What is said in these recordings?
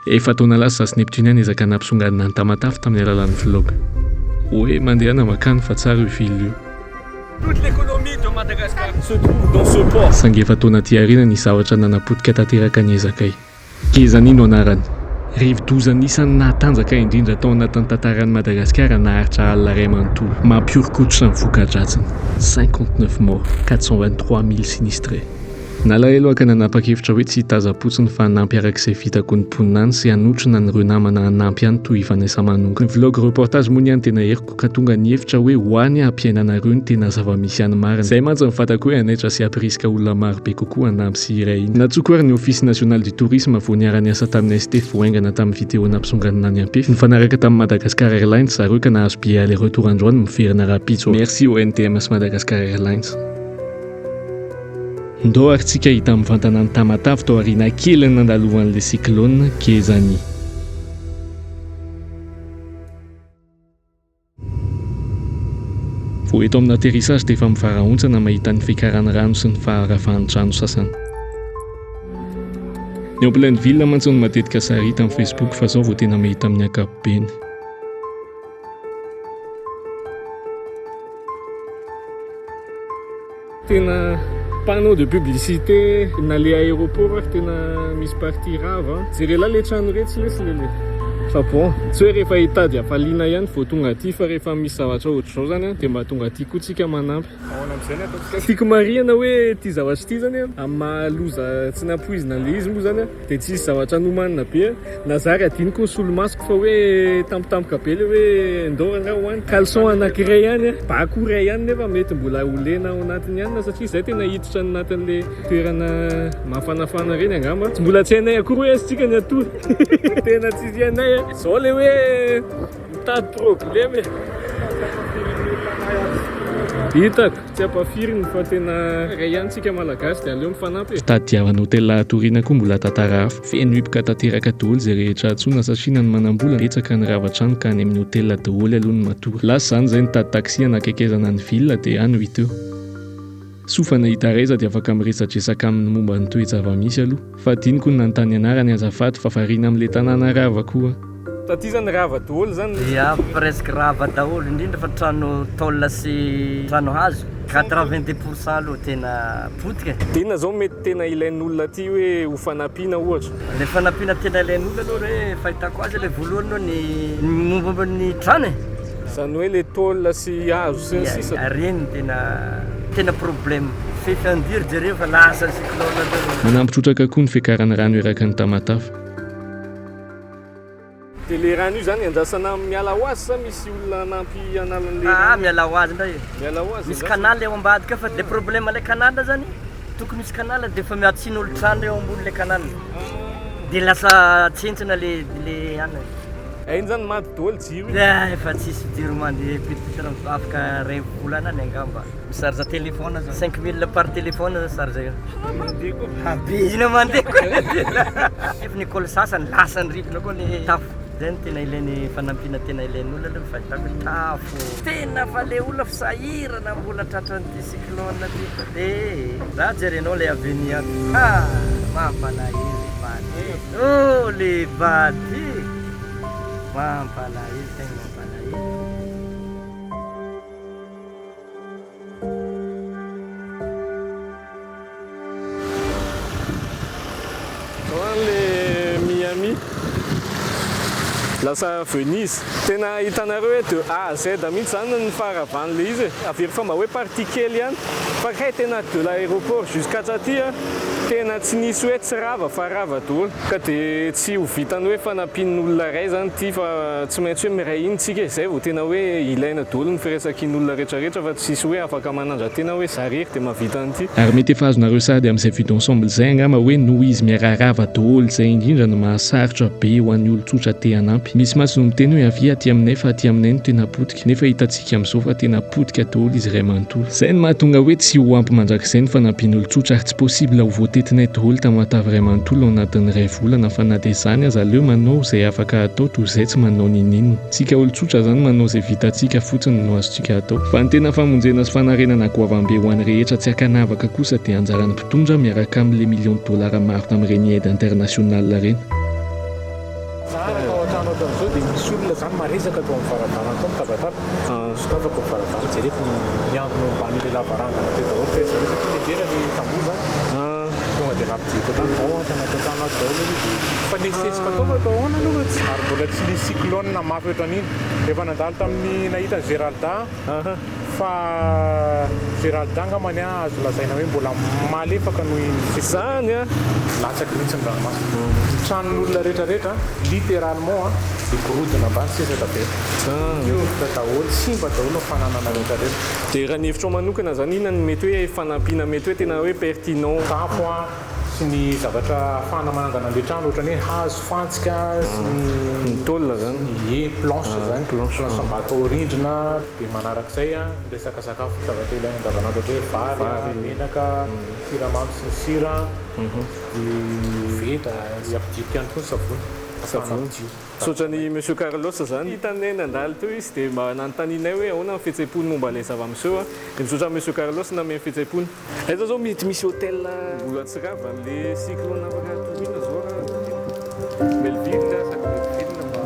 Efa-taona lasa izaho sy Neptunia niezaka nampisongadina an'i Tamatave tamin'ny alalan'ny vlog. Hoe mandehana mankany fa tsara io ville io. Toute l'économie de Madagascar se trouve dans ce port. Saingy efa-taona aty aoriana nisy zavatra nanapotika tanteraka ny ezakay. Gezani no anarany. Rivo-doza anisan'ny nahatanjaka indrindra tao anatin'ny tantaran'i Madagasikara naharitra alina iray manontolo. Mampihoron-koditra ny voka-dratsiny. 59 morts, 423 mille sinistrés. Nalahelo aho ka nanapa-kevitra hoe tsy hitazam-potsiny fa hanampy araka izay vitako ny mponina any sy hanotrona an'ireo namana hanampy any toy i Vanessa Manonga. Ny vlog reportage moa ny ahy no tena heriko ka tonga ny hevitra hoe ho any aho hampiainanareo ny tena zava-misy any marina. Izay mantsy no fantako hoe hanaitra sy hampirisika olona maro be kokoa hanampy sy hiray hina. Nantsoiko ary ny Office National du Tourisme vao niara-niasa tamin'ny ST vao haingana tamin'ny vidéo nampisongadina any Ampefy. Nifanaraka tamin'ny Madagascar Airlines zareo ka nahazo billet aller-retour androany miverina rahampitso. Merci ONTM sy Madagascar Airlines. Ndao ary tsika hita mivantana an'i Tamatave tao aoriana kelin'ny nandalovan'ilay cyclone Gezani. Vao eto amin'ny atterrissage dia efa mivarahontsana mahita ny fiakaran'ny rano sy ny faharavan'ny trano sasany. Ny en pleine ville mantsy no matetika sary hita amin'ny Facebook fa zao vao tena mahita amin'ny ankapobeny. Tena panneau de publicité na le aéroport ary tena misy partie rava. Jereo lahy le trano retsy lesy lele. Fa bon, tsy hoe rehefa hitady hafaliana ihany vao tonga aty fa rehefa misy zavatra ohatr'izao zany dia mba tonga aty koa tsika manampy. Ahoana amin'izay ny ataontsika? Tiako marihana hoe ity zavatra ity zany amin'ny maha loza tsy nampoizina an'ilay izy moa zany Dia tsisy zavatra nomanina be na zary adinoko ny solomasoko fa hoe tampotampoka be le hoe ndao rangah ho any. Caleçon anakiray ihany a, ba koa iray ihany nefa mety mbola ho lena ao anatiny ihany na satria zay tena hiditra any anatin'le toerana mafanafana ireny angamba. Tsy mbola tsy hainay akory hoe aiza tsika ny hatory. Tena tsisy hainay a. Zao le hoe mitady problème e. Hitako. Tsy ampafiriny fa tena iray ihany tsika malagasy dia aleo mifanampy e. Fitadiavana hotel hatoriana koa mbola tantara hafa. Feno hipoka tanteraka daholo izay rehetra antsoina satria na ny manambola betsaka ny rava trano ka any amin'ny hotel daholo aloha no matory. Lasa izany izay nitady taxi hanakaikezana ny ville dia any ho hita eo. Soa fa nahita iray sady afaka miresadresaka aminy momba ny toe-java-misy aloha. Fa adinoko ny nanontany anarany azafady fa variana amin'ilay tanàna rava koa. Taty zany rava daholo zany ny. Ya presque rava daholo indrindra fa trano tôle sy trano hazo 90 pour cent aloha tena potika e. Dia inona zao mety tena ilain'olona aty hoe ho fanampiana ohatra? Le fanampiana tena ilain'olona aloha re fahitako azy le voalohany aloha ny mombamomba ny trano e. Zany hoe le tôle sy hazo sy ny sisa. Ya reny tena tena problème. Fefy andiry jereo fa lasa cyclone reo. Manampy trotraka koa ny fiakaran'ny rano eraky ny Tamatave. Dia le rano io zany andrasana miala ho azy sa misy olona hanampy hanala an'le Aa rano? miala ho azy ndray e. Miala ho azy Misy andrasana. canal eo ambadika fa le problème le canal zany tokony misy canal de efa miatsin'olo trano eo ambony le canal de lasa tsentsina le le anona e. Ainy zany maty daholo jiro io. Ah, efa tsisy jiro mandeha peut-être afaka ray volana any angamba. Charge téléphone zao 5000 par téléphone zao charge io. Mandeha koa. Habehina mandeha koa. Nefa ny école sasany lasan'ny rivotra koa ny tafo. Zay no tena ilainy fanampiana tena ilain'olona aloha ny fahitako hoe tafo. Tena fa le olona fa sahirana mbola tratran'ity cyclone ty fa de za jerenao le avenue ato. Ah mampalahelo le bady. Oh le bady. Mampalahelo tegna mampalahelo. Zao zany le Miami lasa Venise. Tena hitanareo hoe de A à Z mihitsy zany ny faharavan'le izy e. Averiko fa mba hoe partie kely ihany fa kay tena de l'aéroport jusqu'à aty a, tena tsy nisy hoe tsy rava fa rava daholo. Ka dia tsy ho vitan'ny hoe fanampian'olona iray izany ity fa tsy maintsy hoe miray hina isika e, izay vao tena hoe ilaina daholo ny firaisankin'olona rehetrarehetra fa tsisy hoe afaka manandra-tena hoe za irery dia mahavita an'ity. Ary mety efa azonareo sahady amin'izay vue d'ensemble izay angamba hoe noho izy miararava daholo izay indrindra no mahasarotra be ho an'ny olon-tsotra te hanampy. Misy mantsy no miteny hoe avia aty aminay fa aty aminay no tena potika nefa hitantsika amin'izao fa tena potika daholo izy iray manontolo. Izay no mahatonga hoe tsy ho ampy mandrakizay ny fanampian'olon-tsotra ary tsy possible ho voatetinay daholo Tamatave iray manontolo ao anatin'ny iray volana fa na dia izany aza aleo manao izay afaka atao toy izay tsy manao ninininona. Tsika olon-tsotra izany manao izay vitantsika fotsiny no azontsika atao. Fa ny tena famonjena sy fanarenana goavambe ho an'ny rehetra tsy ankanavaka kosa dia anjaran'ny mpitondra miaraka amin'ilay millions de dollars maro tamin'ireny aide internationale ireny. Za raha tao an-trano ohatran'izao dia misy olona zany maresaka tao amin'ny varavarana tao mitabataba. Sokafako ny varavarana jereko ny miangona eo ambanin'ilay lavarangana teo daholo fa zareo satria nianjera ny tamboho zany. Tonga dia nampidiriko tany tao ato anaty an-trano ato daholo izy dia nifanesisesika tao fa atao ahoana aloha fa tsy ary mbola tsy nisy cyclone mafy ohatran'iny. Efa nandalo tamin'ny nahita an'i Geralda fa Geralda angambany azo lazaina hoe mbola malefaka noho iny cyclone iny. Latsaky mihitsy ny ranomasina. Ny tranon'olona rehetra rehetra littéralement dia gorodona ambany sisa tavela. Miova daholo, simba daholo ny fananana rehetra rehetra. Dia raha ny hevitrao manokana zany inona no mety hoe fanampiana mety hoe tena hoe pertinent? Tafo sy ny zavatra ahafahana manangana an'ilay trano ohatran'ny hoe hazo, fantsika sy ny. Ny tôle zany. Ie, planche zany, planche mba atao rindrina, dia manarak'izay ny resaka sakafo zavatra ilaina andavanandro ohatra hoe vary, menaka, siramamy sy ny sira, dia veta, dia ampidiriko ihany koa ny savony, ahafahana madio. Misaotra an'i Monsieur Carlos zany. Hitanay nandalo teo izy dia mba nanontanianay hoe ahoana ny fihetseham-pony momba ilay zava-miseho. Dia misaotra an'i Monsieur Carlos namehy ny fihetseham-pony. Aiza zao mety misy hotel mbola tsy rava an'le cyclone afaka hatoriana zao raha Melville sady Melville mba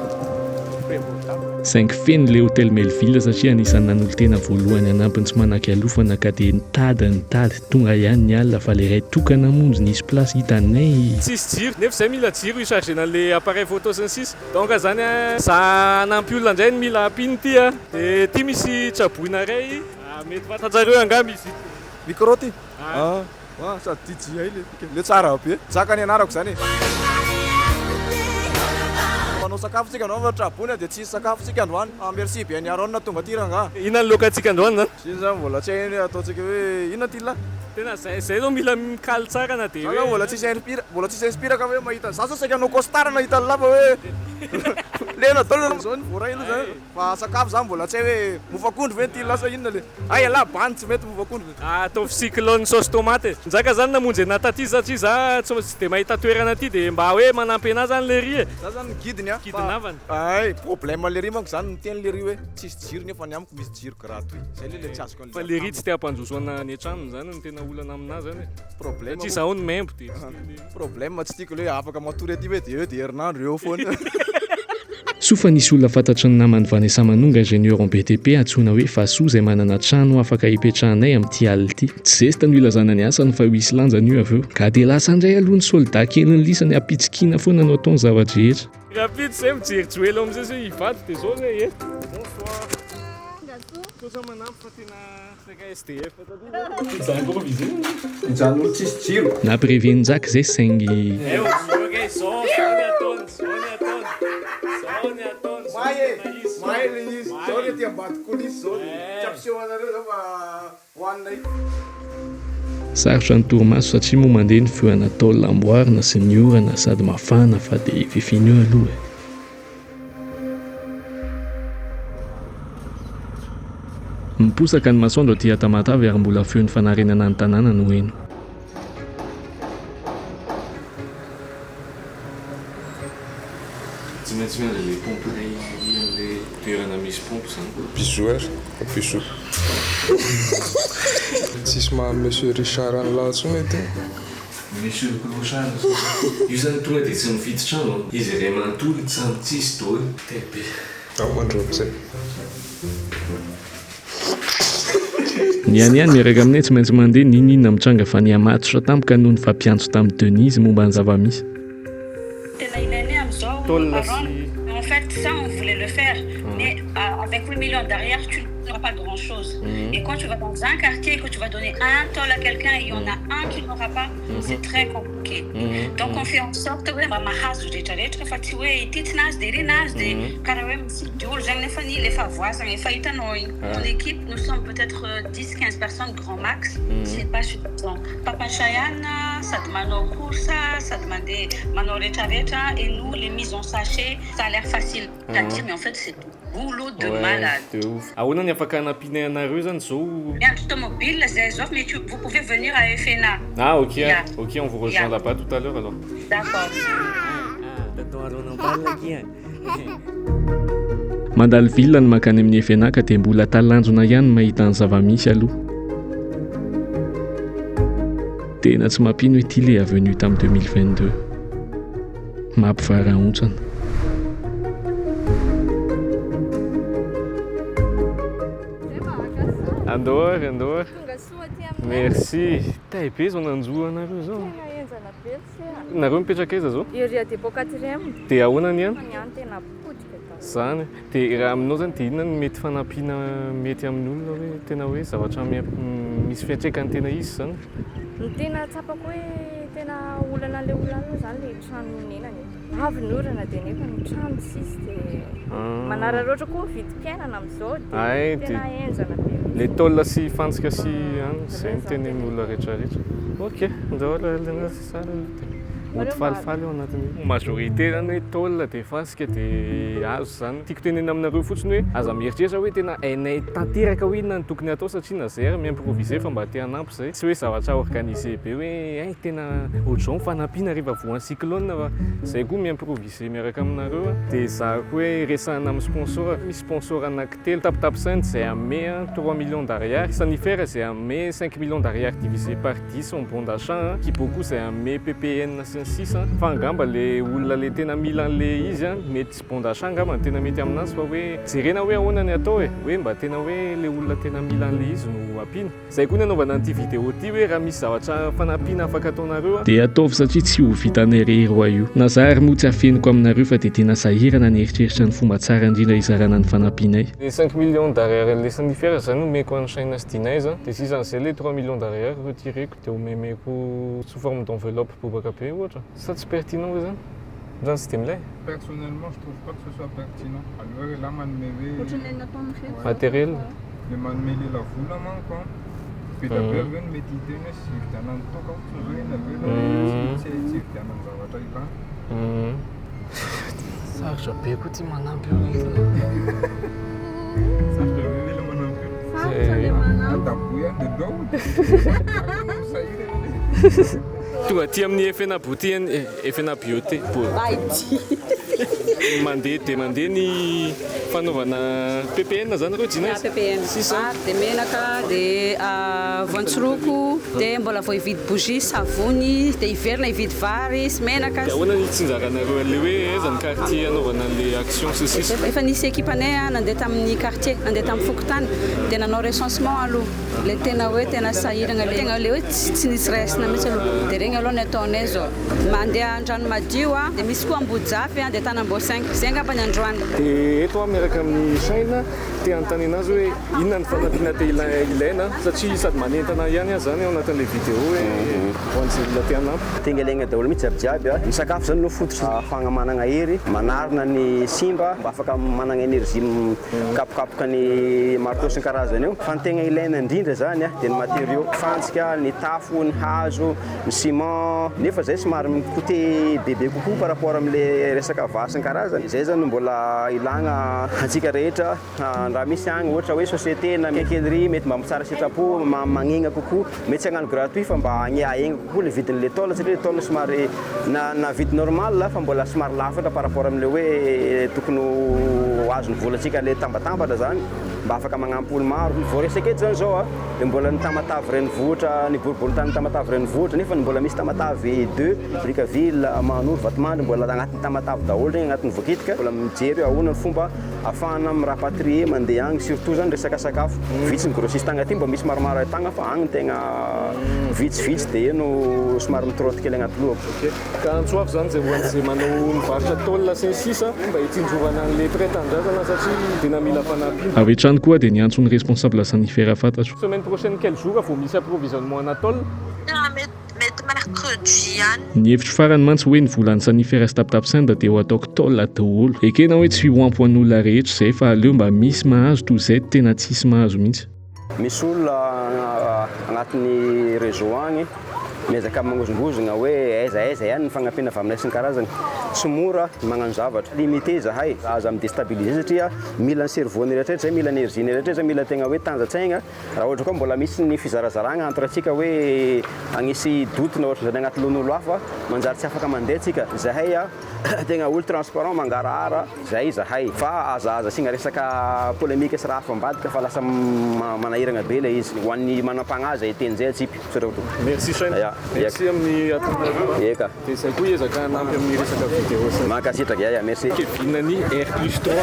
prévotable. Saingy feno ilay hotel Melville satria anisan'ny nanolo-tena voalohany hanampy ny tsy manan-kialofana ka dia nitady nitady tonga ihany ny alina fa ilay iray tokana monjy nisy place hitanay. Tsisy jiro, nefa zay mila jiro hi-charger-na an'le appareil photo sy ny sisa. Donc zany a, za hanampy olona ndray no mila ampiana ity a. De ty misy tsaboina iray, mety fantatrareo angamba izy ity. Micro ty? Ah sady DJ le fika. Le tsara be. Zaka ny anarako zany e. Manao sakafo tsika androany fa traboina dia tsisy sakafo tsika androany. Ah merci be an'i Aaron tonga aty rangah. Inona ny laokantsika androany zany? Iny zany mbola tsy hay ny ataontsika hoe inona ty lah? Tena zay zay zao mila mikaly tsara na dia hoe. Zany mbola tsisy inspira mbola tsisy inspiraka hoe mahita za zao saika hanao costard nahita an'lah fa hoe lena daholo zao ny voaray aloha zany fa sakafo zany mbola tsy hay hoe mofo akondro ve ty lah sa inona le hay elah bandy tsy mety mofo akondro. Ataovy cyclone sauce tomate e. Njaka zany namonjy anah taty satria za tsy de mahita toerana aty de mba hoe manampy anah zany lery e. Za zany guide-ny a. Guide-navana. Hay problème lery manko zany miteny lery hoe tsisy jiro nefa ny amiko misy jiro gratuit zay le le tsy azoko anle. Fa lery tsy te hampandroso anah any an-tranony zany no tena olana aminah zany e. Problème Satria zaho no membo de tsy te. Problème tsy tiako le afaka matory aty ve de eo de herinandro eo foana. Soa fa nisy olona fantatry ny naman'i Vanessa Manonga, ingénieur en BTP, antsoina hoe Vasoa izay manana trano afaka hipetrahanay amin'ity alina ity. Tsy zesta no ilazana ny asany fa ho hisy lanjany io avy eo. Ka dia lasa indray aloha ny soldat kelin'ny lisany hampitsikiana foana no atao ny zava-drehetra. Rahampitso zay mijery joely ao amizay zay hivady de zao zay e. Bonsoir. Misaotra manampy fa tena saika SDF Mijanona tsisy jiro. Nampireven'i Njaka izay saingy. May e! May le izy. Zao le aty ambadiky coulisse zao de tsy ampiseho anareo zao fa hohaninay. Sarotra ny torimaso satria moa mandeha ny feo ana tôle amboarina sy ny orana sady mafana fa dia fefiny eo aloha e. Miposaka ny masoandro aty Tamatave ary mbola feon'ny fanarenana ny tanàna no heno. Tsy maintsy miandry ilay pompe iray ery amin'ilay toerana misy pompe izany. Bisous ary fa bisous. Tsisy maha Monsieur Richard an'lah intsony aty. Monsieur Clochard io zany tonga dia tsy mifidy trano an! Izy iray manontolo samy tsisy dôly. Tay be. Ao mandrobo zay. Ny any ihany miaraka aminay tsy maintsy mandeha n'inon'inona mitranga fa nihamatotra tampoka noho ny fampiantso tamin'i Denise momba ny zava-misy. Tena ilainay amizao Tôle Aaron, sy. en fait ça on voulait le faire mais avec 8 millions derrière tu n'auras pas grand chose et quand tu vas dans un quartier et que tu vas donner un tôle à quelqu'un et il y en a un qui n'aura pas c'est très compliqué donc on fait en sorte hoe mba mahazo retraretra fa tsy hoe ity tsy nahazo de iry nahazo de karaha hoe mifidy olo zagny nefa ny le fahavoazagna efa hitanao igny mon équipe nous sommes peut être 10 15 personnes grand max c'est pas suffisant Papa Chayane sady manao course sady mandeha manao retraretra et nous les mises en sachet ça a l'air facile à dire mais en fait c'est du boulot de malade. De ouf. Ahoana ny afaka hanampianay anareo zany zao? Miandry tomobile zay zao mais tu vous pouvez venir à FNA. Ah ok, Ya. ok on vous rejoint Ya. là-bas tout à l'heure alors. D'accord. Mandalo ville ny mankany amin'ny FNA ka dia mbola talanjona ihany ny mahita ny zava-misy aloha. Tena tsy mampino ity le avenue tamin'ny 2022. Mampivarahontsana. Andao ary, andao ary. Tonga soa aty aminay. Merci. Tay be zao nanjo anareo zao. Tena henjana be tsy a. Nareo mipetraka aiza zao? Ery à dépôt quatrième. Dia ahoana ny any? Fa ny any tena potika daholo. Zany. Dia raha aminao zany dia inona no mety fanampiana mety amin'ny olona hoe tena hoe zavatra misy fiantraikany tena izy zany? Ny tena tsapako hoe tena olana an'ilay olona any moa zany ilay trano honenany e. Avy ny orana dia nefa ny trano tsisy dia manararaotra koa ny vidim-piainana amin'izao dia tena henjana be mihitsy. Le tôle sy fantsika sy any izay no tenenin'ny olona rehetra rehetra. Ok, ndao aloha tsara aloha dia mody falifaly ao anatin'io. Majorité zany hoe tôle dia fasika dia hazo zany. Tiako tenenina aminareo fotsiny hoe aza mieritreritra hoe tena hainay tanteraka hoe inona no tokony hatao satria na zay ary mi-improviser fa mba te hanampy zay. Tsy hoe zavatra organisé be hoe hay tena ohatr'izao ny fanampiana rehefa voan'ny cyclone fa zay koa mi-improviser miaraka aminareo a. Dia ezahako hoe resahana amin'ny sponsor, misy sponsor anankitelo, Taptap Send izay hanome 3 millions d'ariary, Sanifer izay hanome 5 millions d'ariary divisé par 10 en bon d'achat, Kibo koa izay hanome PPN sy ny sisa fa angamba le olona le tena mila an'le izy mety tsy bon d'achat angamba no tena mety aminazy fa hoe jerena hoe ahoana ny atao e, hoe mba tena hoe le olona tena mila an'le izy no ampiana. Zay koa ny anaovana an'ity vidéo ity hoe raha misy zavatra fanampiana afaka ataonareo. Dia ataovy satria tsy ho vitanay rery hoa io. Na za ary moa tsy afeniko aminareo fa dia tena sahirana ny eritreritra ny fomba tsara indrindra hizarana ny fanampianay. Le 5 millions d'ariary lesan'ny fiara zany omeko an'i Shaina sy Dinaiza dia sisan'izay le 3 millions d'ariary retireko dia omemeko sous forme d'enveloppe bobaka be ohatra. Sa tsy pertinent ve zany? Zany tsy dia milay? Personnellement je trouve pas que ce soit pertinent. Aleo elah manome hoe. Ohatran'ilay nataon'ny reto. Matériel. Le manome lelavola manko an, be dia be avy eo no mety hiteny hoe tsy hividianany toaka fotsiny zao iny avy eo na hoe tsy tsy hividianany zavatra ilana. Sarotra be koa ty manampy olona. Sarotra be ve le manampy olona? Sarotra le manampy. Adaboy any de ndao. Sahirana. Tonga aty amin'ny FNA Beauty FNA Beauté Mandeha dia mandeha ny fanaovana PPN zany ireo Gina? Ya PPN. Sisa. Vary dia menaka dia voantsiroko dia mbola vao hividy bougie, savony dia hiverina hividy vary sy menaka. Dia ahoana ny hitsinjaranareo an'ilay hoe aiza ny quartier hanaovana an'ilay action sy ny sisa? Efa nisy équipe anay nandeha tamin'ny quartier, nandeha tamin'ny fokontany dia nanao recensement aloha. Ilay tena hoe tena sahiragna le tegna le hoe tsy nisy raisina mihitsy aloha dia regny aloha ny ataonay zao. Mandeha Andranomadio a, dia misy koa Ambodijafy a, dia Tanambao cinq. Zay angamba ny androany. Dia eto aho miaraka amin'i Shyn, te hanontany anazy hoe inona ny fanampiana te ilaina satria sady manentana ihany aho zany ao anatin'ilay vidéo hoe ho an'izay olona te hanampy. Tengalegna daholo mihitsy jiaby jiaby a. Ny sakafo zany no fototra ahafahagna managna hery, manarina ny simba mba afaka managna énergie mikapokapoka ny marteau sy ny karazany io. Fa ny tegna ilaina indrindra zany dia ny matériaux, fantsika, ny tafo, ny hazo, ny ciment, nefa zay somary mi-coûter bebe kokoa par rapport amle resaka vary sy ny karazany, zay zany no mbola ilagna antsika rehetra raha misy agny ohatra hoe société na quincaillerie mety mba tsara sitrapo magnegna kokoa, mety tsy hagnano gratuit fa mba ahegna kokoa le vidin'le tôle satria le tôle somary na na vidy normal fa mbola somary lafo loatra par rapport amle hoe tokony ho azon'ny volantsika le tambatambatra zany. Mba afaka magnampy olo maro. Ny voaresaka eto zany zao a, dia mbola ny Tamatave renivohitra, ny boriborintany Tamatave renivohitra, nefa mbola misy Tamatave deux, Brickaville, Mahanoro, Vatomandry, mbola agnatin'ny Tamatave daholo regny, agnatin'ny voakitika, mbola mijery hoe ahoana ny fomba afahana mi-rapatrier mandeha agny, surtout zany resaka sakafo, vitsy ny grossiste agny aty, mba misy maromaro ahitagna fa agny tegna vitsivitsy dia eo no somary mi-trotte kely agnaty lohako. Ka antso avo zany zay ho an'izay manao mivarotra tôle sy ny sisa mba hitsinjovana an'le mpiray tanindrazana satria tena mila fanampiana. Avy hatrany koa dia niantso ny responsable Sanifer fantatro. Semaine prochaine quel jour vao misy approvisionnement ana tôle? Mety mercredi ihany. Ny hevitro farany mantsy hoe ny volan'ny Sanifer sy Taptapsend dia ho ataoko tôle daholo. Ekena hoe tsy ho ampy ho an'olona rehetra izay fa aleo mba misy mahazo toy izay tena tsisy mahazo mihitsy. Misy olona agnatin'ny réseau agny miezaka magnozongozogna hoe aiza aiza ihany ny fagnampiana avy aminay sy ny karazany. Tsy mora ny magnano zavatra. Limité zahay, aza mi-destabiliser satria mila ny cerveau-ny rehetrarehetra zay, mila énergie-ny rehetrarehetra zay, mila tegna hoe tanjan-tsaigna. Raha ohatra koa mbola misy ny fizarazaragna entre antsika hoe agnisy doute na ohatran'izany agnaty lohan'olo hafa, manjary tsy afaka mandeha tsika. Zahay tegna olo transparent, mangarahara. Zay izahay fa aza aza asiana resaka polemique sy raha hafa ambadika fa lasa manahiragna be ilay izy. Ho an'ny manam-pagnahy zay teny zay atsipy. Misaotra tompoko. Merci Shyn. Ya. Merci amin'ny ataonareo. Eka. Dia zay koa hiezaka hanampy amin'ny resaka vidéo sy. Mankasitraka. Ya ya merci. Kevin ny R plus 3.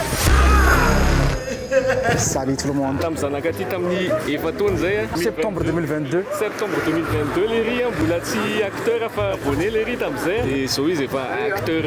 Salut tout le monde. Tamin'ny zanaka aty tamin'ny efa-taona izay a. Septembre 2022. Septembre 2022 lery a, mbola tsy acteur fa abonné lery tamin'izay. Dia izao izy efa acteur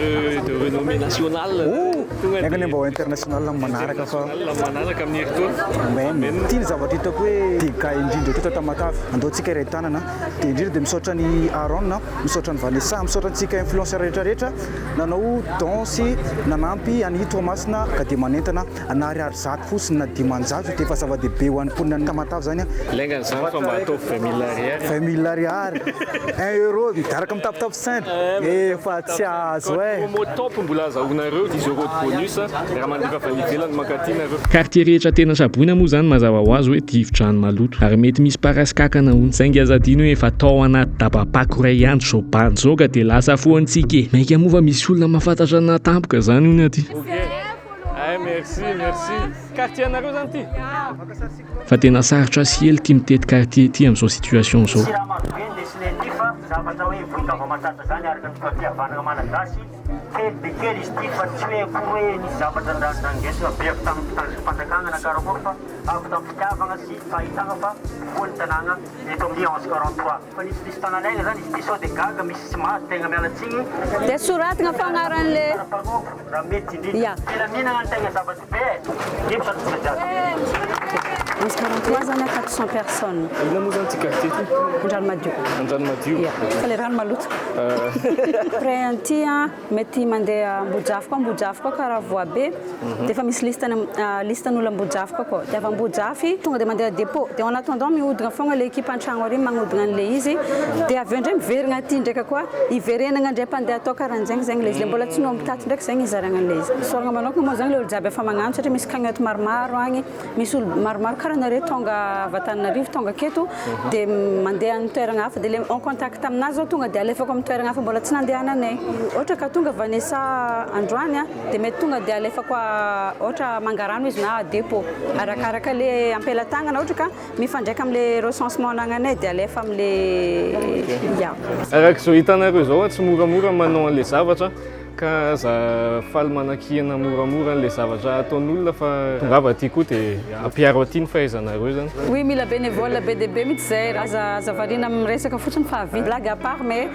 de renommée nationale. Oh! Enga anie mba ho international amin'ny manaraka fa. International amin'ny manaraka amin'ny herintaona. Amen. Ity ny zavatra hitako hoe dégâts indrindra teto Tamatave. Andao tsika iray tanana. Dia indrindra dia misaotra an'i Aaron, misaotra an'i Vanessa, misaotra antsika influenceur rehetra rehetra nanao don sy nanampy an'i Toamasina ka dia manentana na ariary zato fotsiny na 500 dia efa zava-dehibe ho an'ny mponina any Tamatave izany an. Laingana izany fa mba ataovy 20 mille ariary. 20 mille ariary, un euro miaraka amin'ny tapitapy sainte, efa tsy azo eh. Promo top mbola azahoanareo 10 euros de bonus raha mandefa avy any ivelany mankaty nareo. Quartier rehetra tena traboina moa izany mazava ho azy hoe difodrano maloto ary mety misy parasy kakana hono saingy aza adino hoe efa tao anaty dabapako iray ihany izao bandy izao ka dia lasa foantsika e! Mainka moa fa misy olona mahafantatra anah tampoka izany hono aty. Ay merci merci. Quartier anareo zany ty? Fa tena sarotra sy ela ity mitety quartier ity amin'izao situation izao. Tsy raha marobe ny lesona ity fa zavatra hoe voin-kava-mahatratra zany araka ny fampihavanana malagasy, kely dia kely izy ity fa tsy hoe akory hoe nisy zavatra nandresina be avy tamin'ny mpitandro fanjakana na karakory fa avy tamin'ny fitiavagna sy fahitagna fa voa ny tanàgna eto amin'ny 11 43. Fa nisy nisy tanalaigna zany izy ity sao dia gaga misy tsy mahazo tegna miala tsiny. Dia soratagna fa agnaran'le. Mpanompo raha mety indrindra. Ya. Filaminagna ny tegna zava-dehibe e. Ino fa tsy jiaby. 11 43 zany a 400 personnes. Inona moa zany ity quartier ity? Andranomadio. Andranomadio. Ya. Fa le rano maloto. Après an'ity a. Mety mandeha Ambohijafy koa, Ambohijafy koa karaha voabe dia efa misy liste liste n'olo Ambohijafy koa koa dia avy Ambohijafy tonga dia mandeha dépôt dia en attendant mihodina foagna le équipe an-tragno ary magnodigna an'le izy dia avy eo indray miverigna aty ndraika koa hiverenagna indray mpandeha atao karahan'zegny zegny le izy le mbola tsy nomby tato ndraiky zegny hizaragna an'le izy. Isaoragna manokagna moa zegny le olo jiaby efa magnano satria misy cagnotte maromaro agny Misy olo maromaro karaha nareo tonga avy Antananarivo tonga aketo dia mandeha any toeragna hafa dia le en contact aminazy zao tonga dia alefako amin'ny toeragna hafa mbola tsy nandehananay. Ohatra ka tonga Vanessa androany dia mety tonga dia alefako ohatra Mangarano izy na dépôt arakaraka le ampelatagnana ohatra ka mifandraika amle recensement anagnanay dia alefa amle ya. Araka izao hitanareo izao tsy moramora ny manao an'ilay zavatra Ka aza faly manakihana moramora an'ilay zavatra ataon'olona fa tongava aty koa dia ampiaro aty ny fahaizanareo zany. Oui mila bénévole be dia be mitsy zay, aza aza variana miresaka fotsiny fa avia. Blague à part mais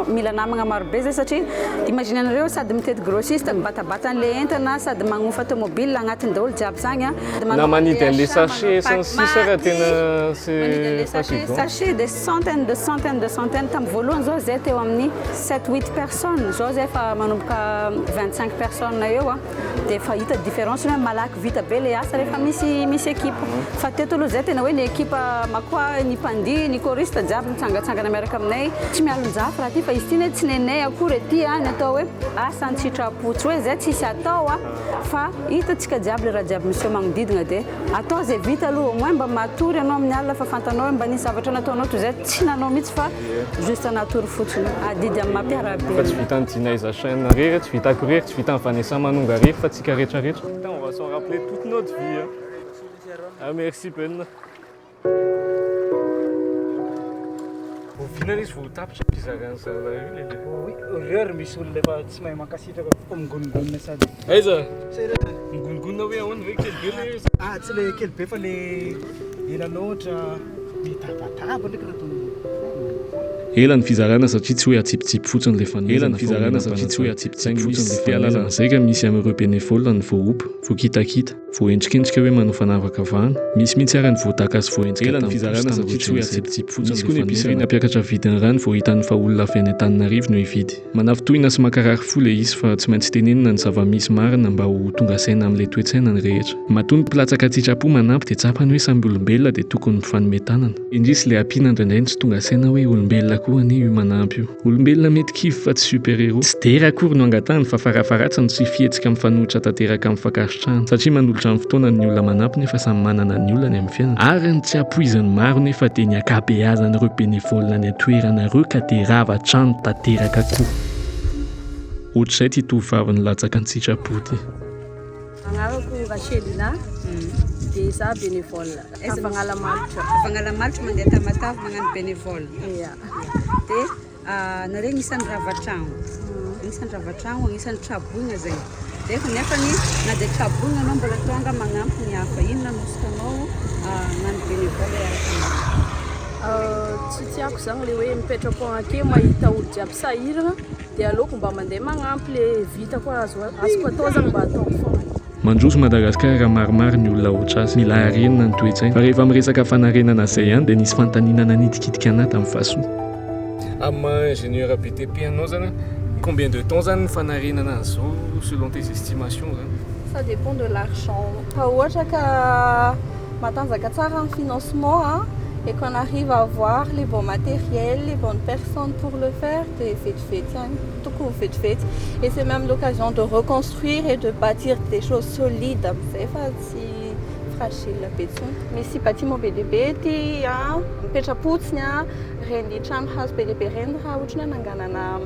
mila namagna maro be zay satria imagine nareo sady mitety grossiste mibatabata an'le entana sady magnofa tomobile agnatiny daholo jiaby zagny a. Na manidy an'le sachet sy ny sisa raha tena Manidy an'le c'est sachet, fatigant. sachet des centaines de centaines de centaines tamin'ny voalohany zao zay teo amin'ny Sept huit personnes zao zay efa manomboka 25 personnes eo a dia efa hita différence hoe malaky vita be le asa rehefa misy misy équipe fa teto aloha zay tena hoe ny équipe makoa ny mpandihy ny choriste jiaby mitsangatsangana miaraka aminay tsy mialonjafy raha ty fa izy ty ne tsy nenay akory aty a ny atao hoe asa an-tsitrapo tsy hoe zay tsisy atao a fa hitantsika jiaby le raha jiaby miseho magnodidina dia Atao izay vita aloha au moins mba matory ianao amin'ny alina fa fantanao hoe mba nisy zavatra nataonao toy izay tsy nanao mihitsy fa juste natory fotsiny. Adidy amin'ny maha mpiara-belona. Fa tsy vitan'i Dinaiza Chaine irery, tsy vitako irery, tsy vitan'i Vanessa Manonga irery fa tsika rehetra rehetra. Putain on va s'en rappeler toute notre vie hein. Ah merci Ben. Oviana izy vao tapitra fizarana zalahy io lele. Oui, ireo ary misy olona efa tsy mahay mankasitraka fa migonongonona sady. Aiza? Migonongonona hoe ahoana ve kely be le izy? Ah, tsy le kely be fa le ela loatra mitabataba ndraiky raha ataon'ny Ela ny fizarana satria tsy hoe atsipitsipy fotsiny le fanomezana Ela ny fizarana satria tsy hoe atsipitsipy fotsiny le fanomezana. Izay ka misy amin'ireo bénévole ny voaompa, voakitakita. Voaendrikendrika hoe manao fanavakavahana. Misy mihitsy ara ny voadaka sy voaenjika Ela ny tamin'ny fizarana paosy satria tsy hoe tamin'ireo atsipitsipy fotsiny Misy koa ny le épicerie fanomezana. nampiakatra vidiny rano vao hitany fa olona avy any Antananarivo no hividy. Manafintohina sy mankarary fo ilay izy fa tsy maintsy tenenina ny zava-misy marina mba ho tonga saina amin'ilay toe-tsaina ny rehetra. Matoa ny mpilatsaka an-tsitrapo manampy dia tsapany hoe samy olombelona dia tokony mifanome tanana. Indrisy ilay ampiana indraindray no tsy tonga saina hoe olombelona koa anie io manampy io. Olombelona mety kivy fa tsy super héros. Tsy dera akory no angatahany fa farafaharatsiny tsy fihetsika mifanohitra tanteraka amin'ny fankasitrahana. Satria manolotra ny fotoanany ny olona manampy nefa samy manana ny olany amin'ny fiainana. Ary ny tsy ampoizin'ny maro nefa dia ny ankabeazan'ireo bénévole any an-toerana ireo ka dia rava trano tanteraka koa. Ohatr'izay ity tovovavy nilatsaka an-tsitrapo ity. Agnarako Rachelina dia za bénévole Avagnalamalitra. Avagnalamalitra mandeha Tamatave magnano bénévole. Ia. Dia nareo agnisan'ny rava tragno. Agnisan'ny rava tragno, agnisan'ny traboina zegny. Dia nefany na dia traboina anao mbola tonga magnampy ny hafa. Inona no osikanao hagnano bénévole hiaraka aminao? Tsy tiako zany le hoe mipetraka ake mahita olo jiaby sahirana dia aleoko mba mandeha magnampy le vitako azo azoko atao zany mba ataoko foana. Mandroso Madagasikara raha maromaro ny olona ohatr'azy. Mila harenina ny toe-tsaina. Fa rehefa miresaka fanarenana izay ihany dia nisy fanontaniana nanitikitika anà tamin'ny fahasoa. Amin'ny maha ingénieur BTP anao zany, combien de temps zany ny fanarenana an'izao selon tes estimations zany? Ça dépend de l'argent. Raha ohatra ka matanjaka tsara ny financement a, et qu'on arrive à avoir les bons matériels, les bonnes personnes pour le faire dia vetivety ihany, tokony ho vetivety. Et c'est même l'occasion de reconstruire et de bâtir des choses solides amin'izay fa tsy fragile be intsony. Misy bâtiment be dia be aty a, mipetra-potsiny a, ireny trano hazo be dia be ireny raha ohatra ny hananganana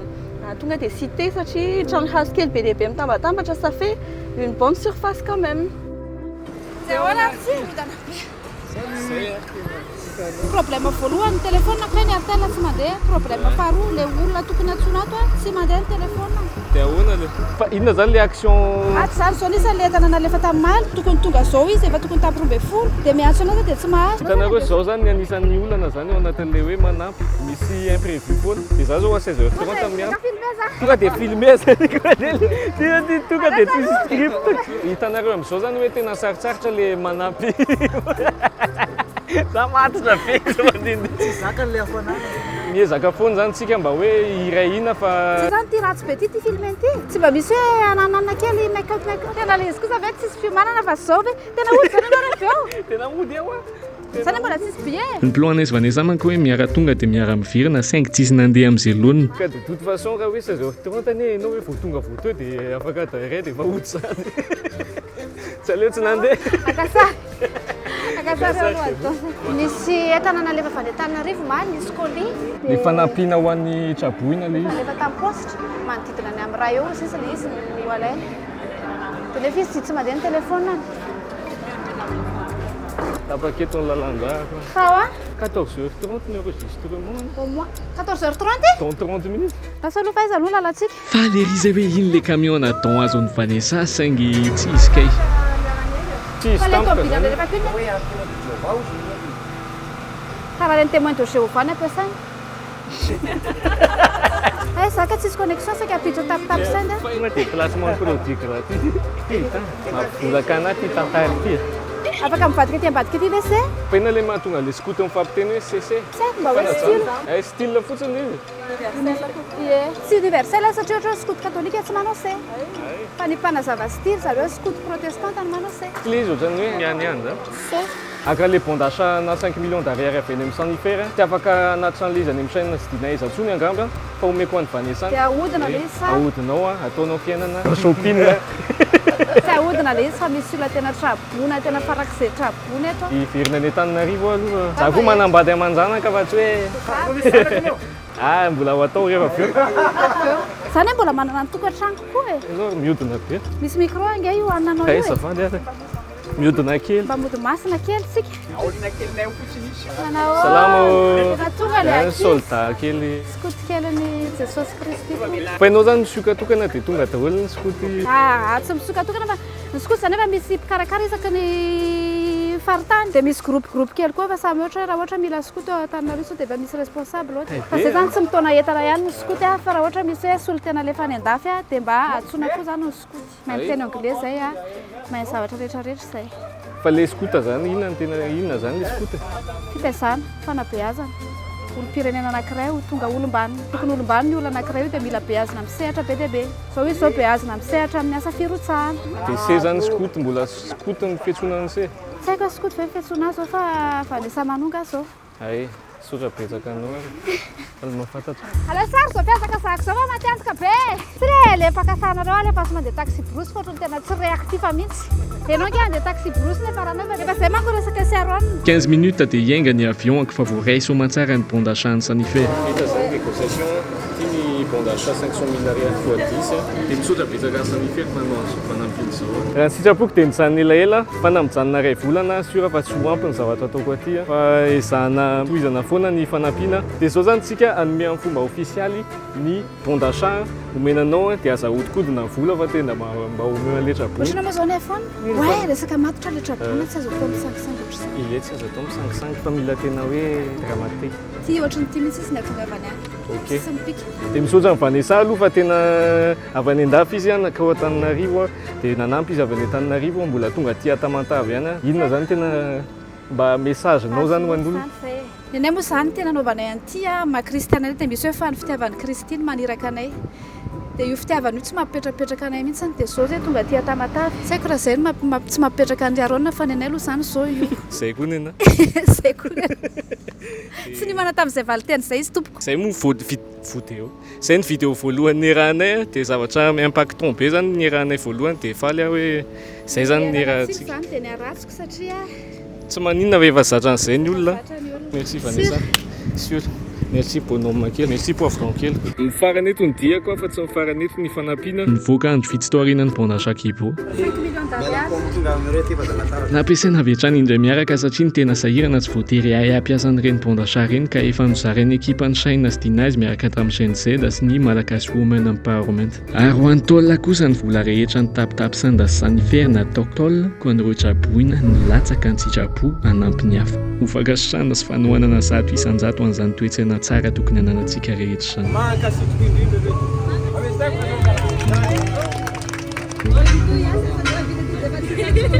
tonga dia cité satria trano hazo kely be dia be mitambatambatra ça fait une bonne surface quand même. Zay ahoana ary tsy rodana be. Problème voalohany ny téléphone kay ny Airtel tsy mandeha, problème faharoa le olona tokony antsoina ato a tsy mandeha ny téléphone. Dia ahoana le. Fa inona zany le action. Ato zany zao nisy le entana nalefa tamin'ny maly, tokony tonga zao izy efa tokony tamin'ny 12 dia miantso anao za dia tsy mahazo. Hitanareo zao zany ny anisan'ny olana zany ao anatin'le hoe manampy, misy imprévu foana, dia za zao à 16 heures 30 miantso. Tonga dia filmer zany tonga dia tsisy script. Hitanareo amin'izao zany hoe tena sarotsarotra le manampy. Za matotra be izy mandehandeha. Tsy zakany le hafanana. Miezaka foana zany tsika mba hoe hiray hina fa. Tsy zany ty ratsy be ty ty film ity. Tsy mba misy hoe ananana kely make up make up. Tena le izy kosa ve tsisy fiomanana fa zao ve tena hody zany ianao rehefa avy eo. Tena hody aho a. Zany mbola tsisy billet. Ny plan anay sy Vanessa manko hoe miara tonga dia miara miverina saingy tsisy nandeha amin'izay laoniny. Ka de toute façon raha hoe 16 heures 30 anie ianao hoe vao tonga vao teo dia afaka adiny iray dia efa hody zany. Tsy aleo tsy nandeha. Akasary. Akasary aloha atao. Nisy entana nalefa avy any Antananarivo omaly, nisy colis. Ny fanampiana ho an'ny traboina ilay izy. Nalefa tamin'ny paositra, manodidina ny amin'ny iray eo sisa ilay izy no alaina. Dia nefa izy tsy mandeha ny telefaoniny. Tapaka eto ny lalan-drahako. Fa hoa? 14 heures 30 ny enregistrement. Au moins 14 heures 30? Dans 30 minutes. Lasa aloha fa aiza aloha ny lalantsika? Faly ery izay hoe iny le camion ana don azon'i Vanessa saingy tsy izy kay. Tsy izy Fa le tampoka tomobile zany. nalefako iny ne? Karaha ireny témoin de Jéhovah ny ampiasaina. Hay za ka tsisy connexion saika hampiditra tap tap send a. Tonga dia placement produit gratuit. Putain, mampivolaka anah ty tantara ity e. Afaka mivadika aty ambadika aty ve se? Fa inona le mahatonga le scout mifampiteny hoe CC? Tsy haiko mba hoe style. Eh style fotsiny le izy. Ie, tsy universel satria ohatra hoe scout katolika tsy manao C. Fa ny mpanazava style zareo scout protestante no manao C. Le izy ohatran'ny hoe mihanihany zany. C. Haka le bon d'achat ana 5 millions d'ariary avy eny amin'ny Sanifer a. Tsy afaka hanatitra an'ilay izy any amin'ny chaîne sy Dina aiza intsony angamba fa omeko an'i Vanessa any. Dia ahodina ilay izy sa? Ahodinao a, ataonao fiainana shopping. Tsy ahodina ilay izy fa misy olona tena traboina, tena farak'izay traboina eto. Hiverina any Antananarivo aho aloha. Za koa manambady aman-janaka fa tsy hoe. Ah, mbola ho atao rehefa avy eo. Za anie mbola manana ny tokantranoko koa e. Ianao ry mihodina be. Misy micro ange io haninanao io e. Hay, azafady ary. Mihodina kely. Mba mody masina kely tsika. Aolina kelinay ao fotsiny izy. Manao. Salama. Efa tonga le ankizy. Soldat kely. Skoto kelin'i Jesosy Kristy. Fa ianao zany misokatokana dia tonga daholo ny skoto. Ah, tsy misokatokana fa ny skoto zany efa misy mpikarakara isaky ny faritany. Dia misy groupe groupe kely koa fa samy ohatra hoe raha ohatra mila skoto ao Antananarivo sao dia efa misy responsable ao. Fa zay zany tsy mitaona entana ihany ny skoto fa raha ohatra misy hoe solontena alefa any andafy dia mba antsoina koa zany ny skoto. Mahay miteny anglais zay a, mahay zavatra rehetra rehetra zay. Fa le scout zany inona no tena inona zany le scout e? Fitaizana, fanabeazana. Olom-pirenena anankiray ho tonga olom-banona. Tokony olom-banona io olona anankiray io dia mila beazina amin'ny sehatra be dia be. Zao izy zao beazina amin'ny sehatra amin'ny asa firotsahana. Dia se zany scout mbola scout ny fiantsoana an'i se? Tsy haiko hoe scout ve ny fiantsoana azy zao fa Vanessa Manonga aho zao. Hay, misaotra betsaka anao ary faly mahafantatra. Aleo sary zao fihazakazahako zao fa matiantoka be e! Tsy re le mpakasanareo alefaso mandeha taxi brousse fa ohatran'ny tena tsy réactif mihitsy. Enao ange handeha taxi brousse nefa raha nefa efa zay manko resaka sy Aaron. 15 minutes dia hiainga ny avion-ko fa voaray soamantsara ny bon d'achat an'i Sanifer. Vita izay ny négociation, ity ny. bon d'achat 500 000 ariary fois 10 a. Dia misaotra betsaka an'i Sanifer nanao an'izao fanampiana izao. Raha ny sitrapoko dia mijanona elaela fa na mijanona iray volana sûr fa tsy ho ampy ny zavatra ataoko aty fa ezahana tohizana foana ny fanampiana. Dia izao izany tsika hanome amin'ny fomba ofisialy ny bon d'achat omena anao dia aza ahodikodina ny vola fa tena mba omeo an'ilay traboina. Ohatrany moa izao ny iPhone? Ouais, resaka matotra ilay traboina tsy azo atao misangisangy ohatr'izany. Ie, tsy azo atao misangisangy fa mila tena hoe dramatique. Ty ohatran'ny ty mihitsy izy ny ahatongavany any. Ok. Tsy mipika. Dia misaotra an'i Vanessa aloha fa tena avy any an-dafy izy nankao Antananarivo dia nanampy izy avy any Antananarivo mbola tonga aty Tamatave ihany. Inona izany tena mba message-nao izany ho an'ny olona? Ny anay moa izany tena anaovanay an'ity a, maha kristiana anay dia misy hoe fa ny fitiavan'i Kristy no maniraka anay. Dia io fitiavana io tsy mampipetrapetraka anay mihitsy dia izao izay tonga aty Tamatave. Tsy haiko raha izay no tsy mampipetraka an'i Aaron fa ny anay aloha izany izao io. Izay koa ny anà. Izay koa ny anà. Tsy niomana tamin'izay valin-teny izay izy tompoko. Izay moa vao vidéo. Izay ny vidéo voalohany niarahanay dia zavatra impactant be izany niarahanay voalohany dia faly aho hoe izay izany niarahantsika. Izany dia niharatsiko satria. Tsy maninona fa efa zatra an'izay ny olona. Merci Vanessa. Sûr. Merci bonhomme kely. Merci poivron kely. Mifarana eto ny diako fa tsy mifarana eto ny fanampiana. Nivoaka andro vitsy taorianan'ny bon d'achat Kibo. Nampiasaina avy hatrany indray miaraka satria ny tena sahirana tsy voatery hahay hampiasa an'ireny bon d'achat ireny ka efa nozarain'ny ekipan'ny Shine sy Dinaise miaraka tamin'ny Gen Z sy ny Malagasy Women Empowerment. Ary ho an'i Tôla kosa ny vola rehetra nitapitapy sanda sy sanifery nataoko Tôla ko an'ireo traboina nilatsaka an-tsitrapo hanampy ny hafa. Ho fankasitrahana sy fanohanana 100% an'izany toe-tsaina tsara tokony hananantsika rehetra izany. Mankasitraka indrindra reto.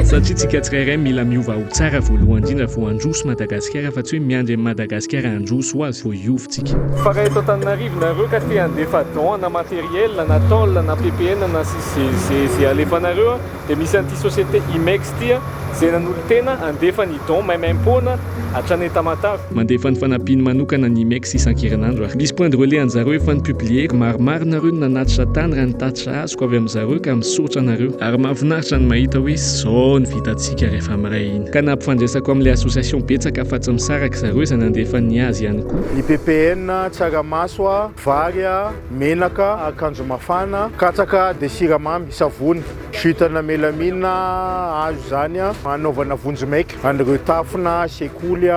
Satria tsika tsirairay mila miova ho tsara voalohany indrindra vao handroso Madagasikara fa tsy hoe miandry an'i Madagasikara handroso ho azy vao hiova tsika. Fa raha eto Antananarivo nareo ka te handefa don na matériel na tôle na ppn na sisa ze ze alefanareo dia misy an'ity société Imex ity ze nanolo-tena handefa ny don maimaimpoana hatrany Tamatave. Mandefa ny fanampiany manokana ny Imex isan-kerinandro ary misy point de relais an'zareo efa ni-publier-ko. Maromaro nareo no nanatitra tany raha ny tatitra azoko avy amin'zareo ka misaotra anareo. Ary mahafinaritra ny mahita hoe zao ny vitantsika rehefa miray hina. Ka nampifandraisako amin'ilay association betsaka fa tsy misaraka zareo izay nandefa ny azy ihany koa. Ny ppn, tsaramaso, vary, menaka, akanjo mafana, katsaka dia siramamy, savony, jus na melamine azo izany hanaovana vonjimaika an'ireo tafona sekoly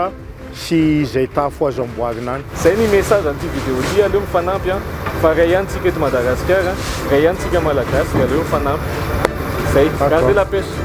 sy izay tafo azo amboarina any. Zay ny message an'ity vidéo ity, aleo mifanampy an, fa ray ihany tsika eto Madagascar, ray ihany tsika Malagasy de aleo mifanampy. Zay, gardez la pêche.